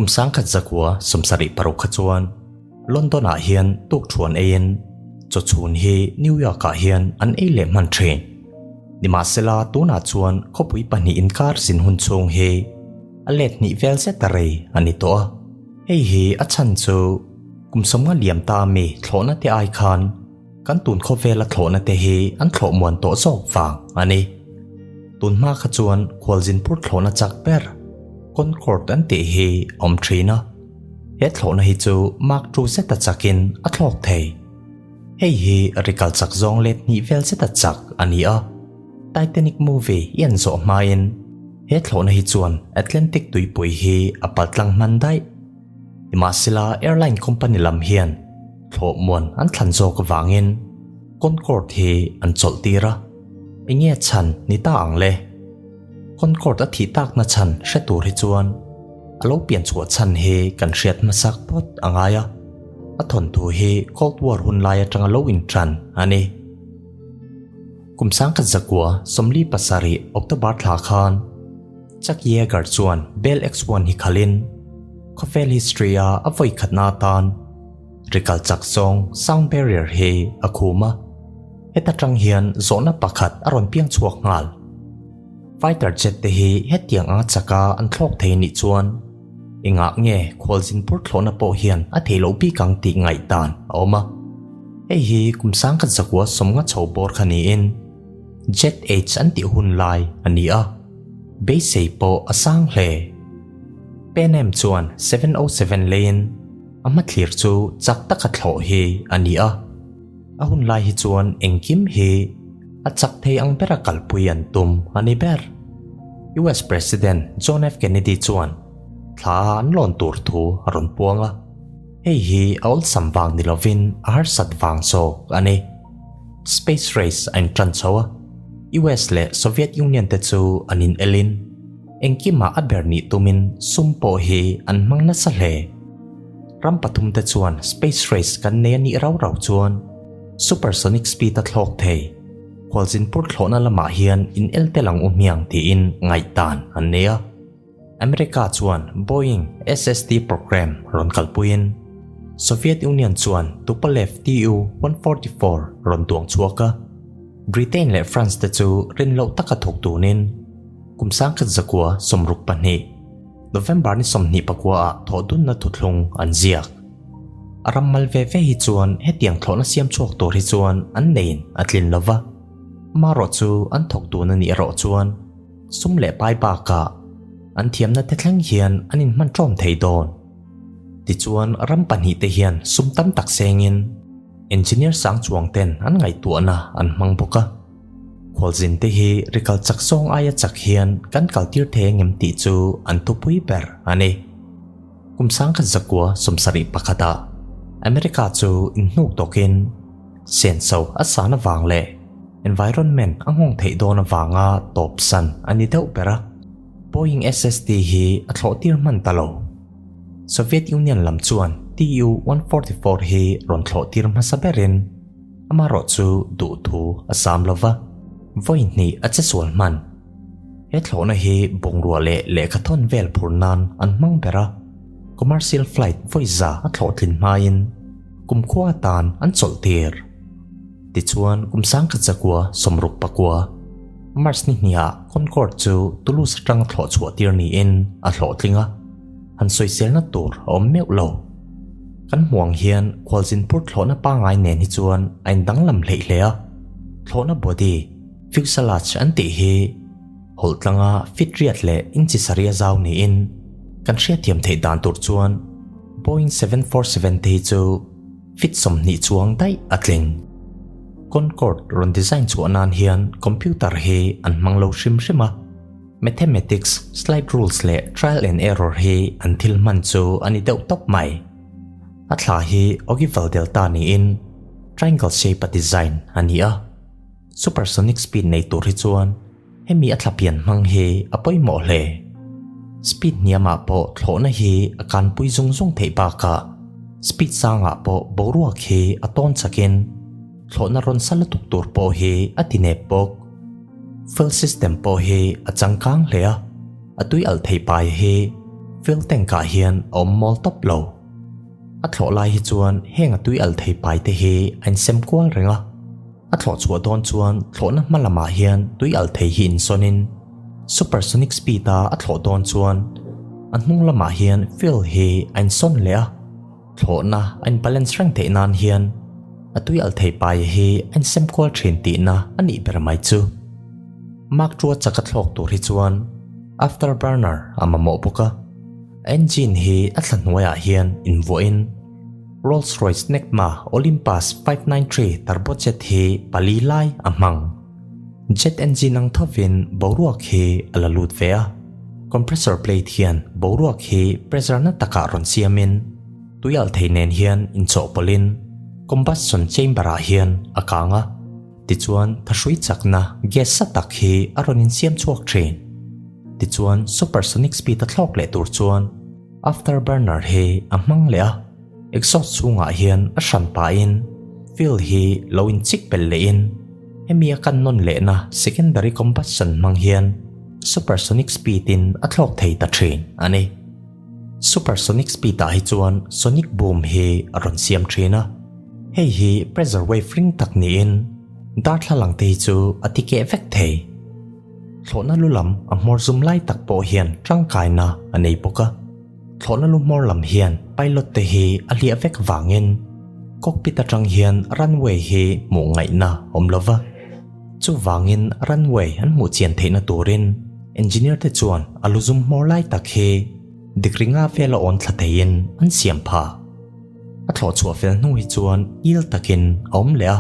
1976 kha chuan London ah hian tukṭhuan eiin chawchhun hi New York ah hian an ei leh hman ṭhin. Nimahsela tunah chuan khawpui pahnih inkar zin hun chhung hi a let hnih vel zet a rei a ni tawh a. Hei hi a chhan chu kum sawmnga liam ta ami thlawhna te ai khan kan tun khawvela thlawhna te hi an thlawh muan tawh zawk vang a ni. Tun hma kha chuan khualzinpur thlawhna chak ber Concorde an tih hi a awm thin a, he thlawhna hi chu Mach 2 zeta chakin a thlawk thei. Hei hi rikal chak zawng let hnih vel zeta chak a ni a, Titanic movie i an zawh hmain he thlawhna hi chuan Atlantic tuipui hi a paltlang hman daih. Nimahsela airline company lam hian thlawh muan an thlan zawk avangin Concorde hi an chawlh tir a, enge chhan ni ta ang le? Concorde a thih takna chhan hre tur hi chuan a lo pian chhuah chhan hi kan hriat hmasak phawt a ngai a, a thawnthu hi Cold War hun lai atanga lo intan a ni. Kum 1947 October thla khan Chuck Yeager chuan Bell X-1 hi khalin khawvel history-a a vawi khatna atan rikal chak zawng sound barrier hi a khum a. Heta tang hian zawhna pakhat a rawn piang chhuak nghal. Fighter jet te hi hetiang anga chaka an thlawk thei nih chuan engah nge khualzinpur thlawhna pawh hian a theih loh bik ang tih ngaihdan a awm a. Hei hi kum 1990 chho bawr kha niin Jet Age an tih hun lai a ni a, beisei pawh a sang hle. Pan Am chuan 707 leiin a hmathlir chu chak taka thlawh hi a ni a. A hun lai hi chuan engkim hi a chak thei ang bera kalpui an tum a ni ber. US President John F. Kennedy chuan thla an lawn tur thu a rawn puang a, hei hi a awlsam vang ni lovin a harsat vang zawk a ni. Space race a intan chho a, US leh Soviet Union te chu an in elin engkimah a ber nih tumin sum pawh hi an hmang nasa hle. Ram pathum te chuan space race kan nei a nih rau rau chuan supersonic speed a thlawk thei. Khualzinpur thlawhna lamah hian in el tel ang u hmiang tiin ngaihdan an nei a. America chuan Boeing SST program rawn kalpuiin Soviet Union chuan Tupolev Tu-144 rawn duang chhuak a. Britain leh France te chu rin loh taka thawk tunin kum 1962 November ni 24 ah thawhdunna thuthlung an ziak. A ram mal ve ve hi chuan hetiang thlawhna siam chhuak tur hi chuan an neiin a tlin lova, amaherawh chu an thawk dun a nih erawh chuan sum leh pai bakah an thiamna te thleng hian an inhman ṭawm thei dawn. Tichuan ram pahnihte hian sum tam tak sengin engineer sang chuang ten an ngaihtuahna an hmang bawk a. Khualzin te hi rikal chak zawng aia chak hian kan kaltir thei angem tih chu an thupui ber a ni. Kum 1971 ah America chu inhnuk tawkin senso a san avang leh environment a nghawng theih dawn avanga tawp san a ni deuh ber a, Boeing SST hi a thlawh tir hman ta lo. Soviet Union lam chuan Tu-144 hi rawn thlawh tir hmasa berin Amaherawh chu duhthu a sam lo va, vawi hnih a che sual hman. He thlawhna hi bungrua leh lehkha thawn vel phur nan an hmang ber a, commercial flight vawi za a thlawh tlin hmain kumkhua atan an chawlh tir. Tichuan kum 1969 March ni hnihah Concorde chu Toulouse atanga thlawh chhuah tir niin a hlawhtling a, han sawiselna tur a awm meuh lo. Kan hmuh ang hian khualzinpur thlawhna pangngai nen hi chuan a indanglam hleih hle a, thlawhna body, fuselage an tih hi hawlh tlanga fit riat leh inchi sarih a zau niin kan hriatthiam theih dan tur chuan Boeing 747 te hi chu fit 20 chuang daih a tling. Concorde rawn design chhuah nan hian computer hi an hmang lo hrim hrim a. Mathematics, slide rules leh trial and error hi an thil hman chu a ni deuh tawp mai. A thla hi ogival delta niin triangle shape a design a ni a. Supersonic speed nei tur hi chuan hemi a thla pian hmang hi a pawimawh hle. Speed hniamah pawh thlawhna hi a kanpui zung zung theih bakah speed sangah pawh boruak hi a tawn chakin thlawhna rawn sa lutuk tur pawh hi a ti nep bawk. Fuel system pawh hi a changkang hle a, a tui alh thei pai hi Fuel tank ah hian a awm mawl tawp lo. A thlawh lai hi chuan heng a tui al thei pai te hi a insem kual reng a. A thlawh chhuah dawn chuan thlawhna hma lamah hian tui al thei hi insawnin supersonic speed a a thlawh dawn chuan a hnung lamah hian fuel hi a insawn leh a. Thlawhna a inbalance reng theih nan hian a tui al thei paia hi a insem kual thin tihna a nih ber mai chu. Mark ii a chak a thlawk tur hi chuan afterburner a mamawh bawk a, a engine hi a thla hnuaiah hian invuahin Rolls-Royce Snecma Olympus 593 turbojet hi pali lai a hmang. Jet engine ang thovin boruak hi a la lut ve a. Compressor plate hian boruak hi pressure na takah rawn siamin tui alh thei nen hian inchawhpawlhin combustion chamber ah hian a kang a, tichuan thahrui chakna gas sa tak hi a rawn insiam chhuak thin. Tichuan supersonic speed a thlawk leh tur chuan afterburner hi a hmang leh a. Exhaust chhungah hian a hran pahin fuel hi lo inchik belh lehin hemi a kan nawn lehna secondary combustion hmang hian supersonic speed in a thlawk thei ta thin a ni. Supersonic speed ah hi chuan sonic boom hi a rawn siam thin a, hei hi pressure wave ring tak niin darthlalang te hi chu a ti keh vek thei. Thlawhna lu lam a hmawr zum lai tak pawh hian tangkaina a nei bawk a. Thlawhna lu hmawr lam hian pilot te hi a hliah vek vangin cockpit atang hian runway hi hmuh ngaihna awm lo va. Chuvangin runway an hmuh chian theihna turin engineer te chuan a lu zum hmawr lai tak hi degree nga vela awn thla theiin an siam phah. A thlawh chhuah fel hnu hi chuan il takin a awm leh a.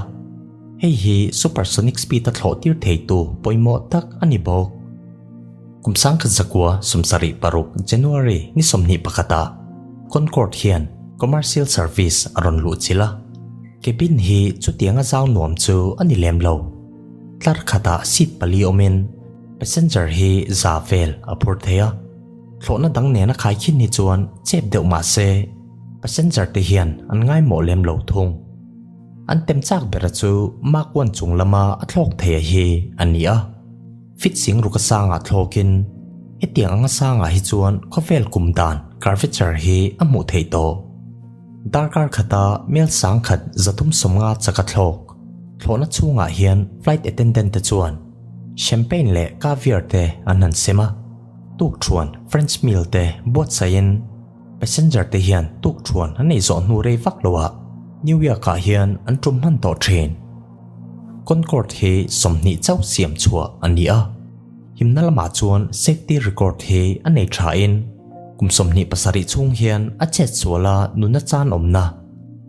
Hei hi supersonic speed a thlawh tir theitu pawimawh tak a ni bawk. Kum 1906 January ni 21 ah Concorde hian commercial service a rawn luh chilh a, cabin hi chutianga zau nuam chu a ni lem lo. Tlar khatah seat pali awmin passenger hi za vel a phur thei a, thlawhna dang nena khaikhin hi chuan chep deuh mah se passenger te hian an ngaimawh lem lo thung. An tem chak bera chu Mark One chung lama a thlawk thei a hi a ni a. Fit sing ruk a sangah thlawkin hetiang anga sangah hi chuan khawvel kum dan curvature hi a hmuh theih tawh. Darkar khata mel sang khat 350 chaka thlawk thlawhna chhungah hian flight attendant te chuan champagne leh caviar te an han sem a, tukthuan French meal te buatsaihin passenger te hian tukthuan an ei zawh hnu rei vak loah New York ah hian an tum hman tawh thin. Concorde hi 20 chauh siam chhuah a ni a, himna lamah chuan safety record hi a nei thain kum 27 chhung hian a chet suala nuna chan awmna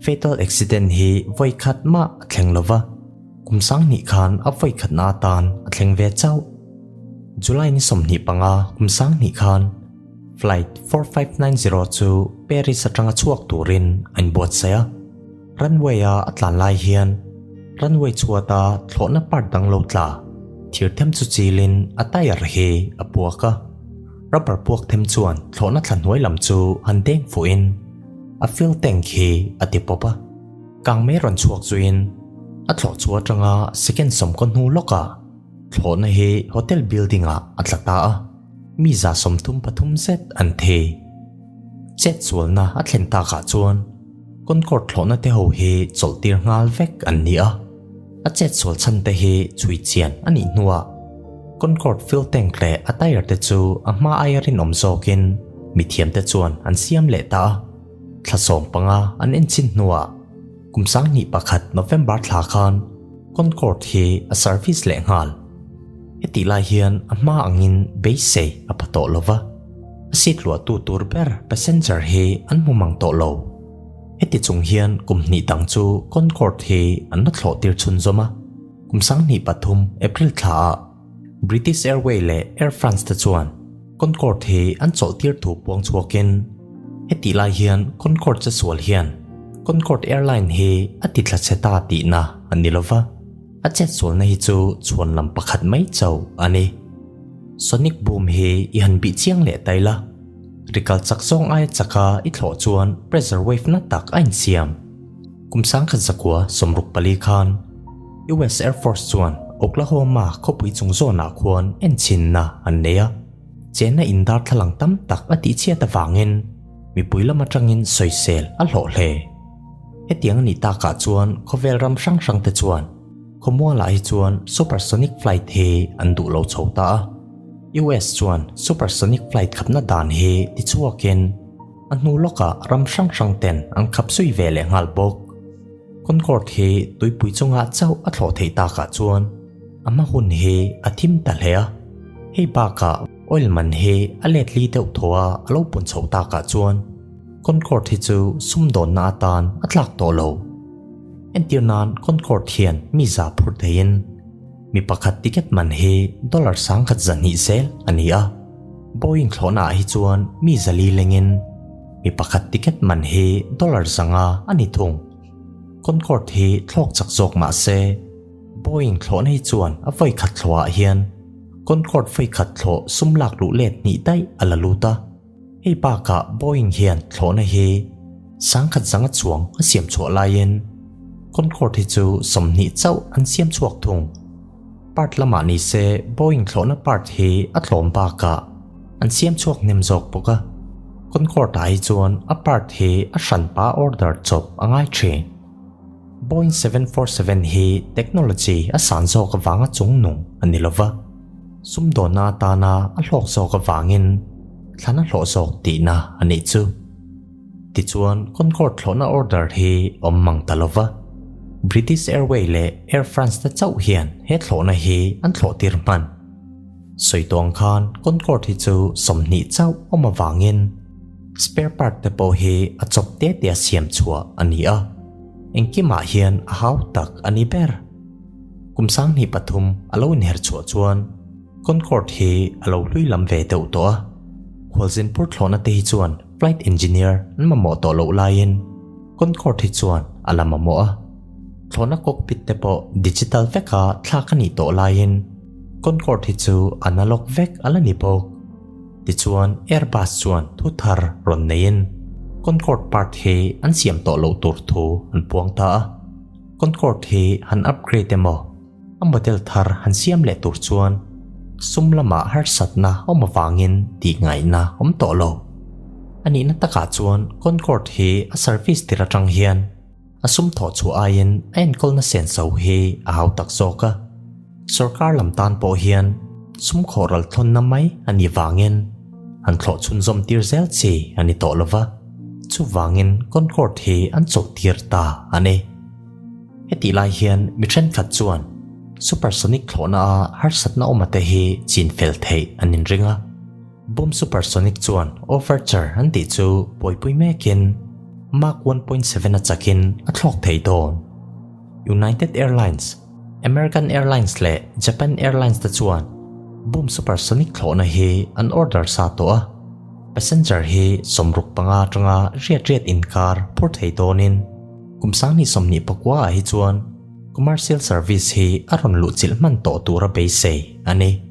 fatal accident hi vawi khat mah a thleng lova, kum 2000 khan a vawi khatna atan a thleng ve chauh. July ni 25 kum 2000 khan flight 4590 chu Paris atanga chhuak turin a inbuatsaih a. Runway a a tlan lai hian runway chhuata thlawhna part dang lo tla thir them chu chilin a tyre hi a puak a. Rubber puak them chuan thlawhna thla hnuai lam chu han deng fuhin a fuel tank hi a ti pawp a. Kangmei rawn chhuak zuiin a thlawh chu atanga second sawmkaw hnu lawkah thlawhna hi hotel building ah a tla ta a, mi 33 zet an thi. Chet sualna a thlen takah chuan Concorde thlawhna te ho hi chawlh tir nghal vek an ni a, a chet sual chhan te hi chhui chian a nih hnuah Concorde fuel tank leh a tyre te chu a hma aia rinawm zawkin mithiam te chuan an siam leh ta a, thla 15 an enchin hnuah kum 2001 November thla khan Concorde hi a service leh nghal. Hetih lai hian a hma angin beisei a pha tawh lova. A seat luahtu tur ber passenger hi an hmu mang tawh lo. Heti chung hian kum hnih dang chu Concorde hi an la thlawh tir chhunzawm a. Kum 2003 April thla ah British Airways leh Air France te chuan Concorde hi an chawlh tir thu puang chhuakin hetih lai hian Concorde che sual hian Concorde airline hi a ti thla chhe ta tihna a ni lova. A chet sualna hi chu chhuan lam pakhat mai chauh a ni. Sonic boom hi i han bih chiang leh tai la. Rikal chak zawng aia chaka i thlawh chuan pressure wave na tak a insiam. Kum 1964 khan US Air Force chuan Oklahoma khawpui chung zawnah khuan enchinna an nei a. Chenna in darthlalang tam tak a tihchhiat avangin mipui lam atangin sawisel a hlawh hle. Hetiang a nih takah chuan khawvel ram hrang hrang te chuan khawmualah hi chuan supersonic flight hi an duh lo chho ta a. US chuan supersonic flight khapna dan hi tichhuakin a hnu lawkah ram hrang hrang ten an khap zui ve leh nghal bawk. Concorde hi tuipui chungah chauh a thlawh theih takah chuan a hma hun hi a thim ta hle a. Hei bakah oil man hi a let li deuh thaw a a lo pun chhoh takah chuan Concorde hi chu sumdawnna atan a tlak tawh lo. Entir nan Concorde hian mi za phur theiin mi pakhat ticket man hi dollar 10,000 zahnih zel a ni a. Boeing thlawhna ah hi chuan mi zali lengin mi pakhat ticket man hi dollar 500 a ni thung. Concorde hi thlawk chak zawk mah se Boeing thlawhna hi chuan a vawi khat thlawhah hian Concorde vawi khat thlawh sum lak luh let hnih daih a la lut a. Hei bakah Boeing hian thlawhna hi 10,000 zanga chuang a siam chhuah laiin Concorde hi chu 20 chauh an siam chhuak thung. Part lamah ni se Boeing thlawhna part hi a tlawm bakah an siam chhuak hnem zawk bawk a. Concorde ah hi chuan a part hi a hranpa order chawp a ngai thin. Boeing 747 hi technology a san zawk avanga chungnung a ni lova, sumdawnna atana a hlawk zawk avangin thlan a hlawh zawk tihna a nih chu. Tichuan, Concorde thlawhna order hi awm mang ta lova, British Airways leh Air France te chauh hian he thlawhna hi an thlawh tir hman. Sawi tawng khan Concorde hi chu 20 chauh awm avangin spare part te pawh hi a chawp te te a siam chhuah a ni a, engkimah hian a hau tak a ni ber. Kum 2003 a lo inher chhuah chuan Concorde hi a lo hlui lam ve deuh tawh a, khualzinpur thlawhna te hi chuan flight engineer an mamawh tawh loh laiin Concorde hi chuan a la mamawh a. Thlawhna cockpit te pawh digital veka thlak a nih tawh laiin Concorde hi chu analog vek a la ni bawk. Tichuan Airbus chuan thu thar rawn neiin Concorde part hi an siam tawh loh tur thu an puang ta a. Concorde hi han upgrade emaw a model thar han siam leh tur chuan sum lamah harsatna awm avangin tih ngaihna awm tawh lo. A nihna takah chuan Concorde hi a service tir atang hian a sum thawh chhuah aiin a enkawlna senso hi a hau tak zawk a. Sorkar lam tan pawh hian sum khawh ral thlawnna mai a nih vangin han thlawh chhunzawm tir zel chi a ni tawh lova, chuvangin Concorde hi an chawlh tir ta a ni. Hetih lai hian mi thenkhat chuan supersonic thlawhna a harsatna awm ate hi chin fel theih an inring a. Boom supersonic chuan Overture an tih chu buaipui mekin Mach 1.7 a chakin a thlawk thei dawn. United Airlines, American Airlines leh Japan Airlines te chuan Boom supersonic thlawhna hi an order sa tawh a. Passenger hi 65 atanga riat riat inkar phur thei dawnin kum 2029 ah hi chuan commercial service hi a rawn luh chilh hman tawh tura beisei a ni.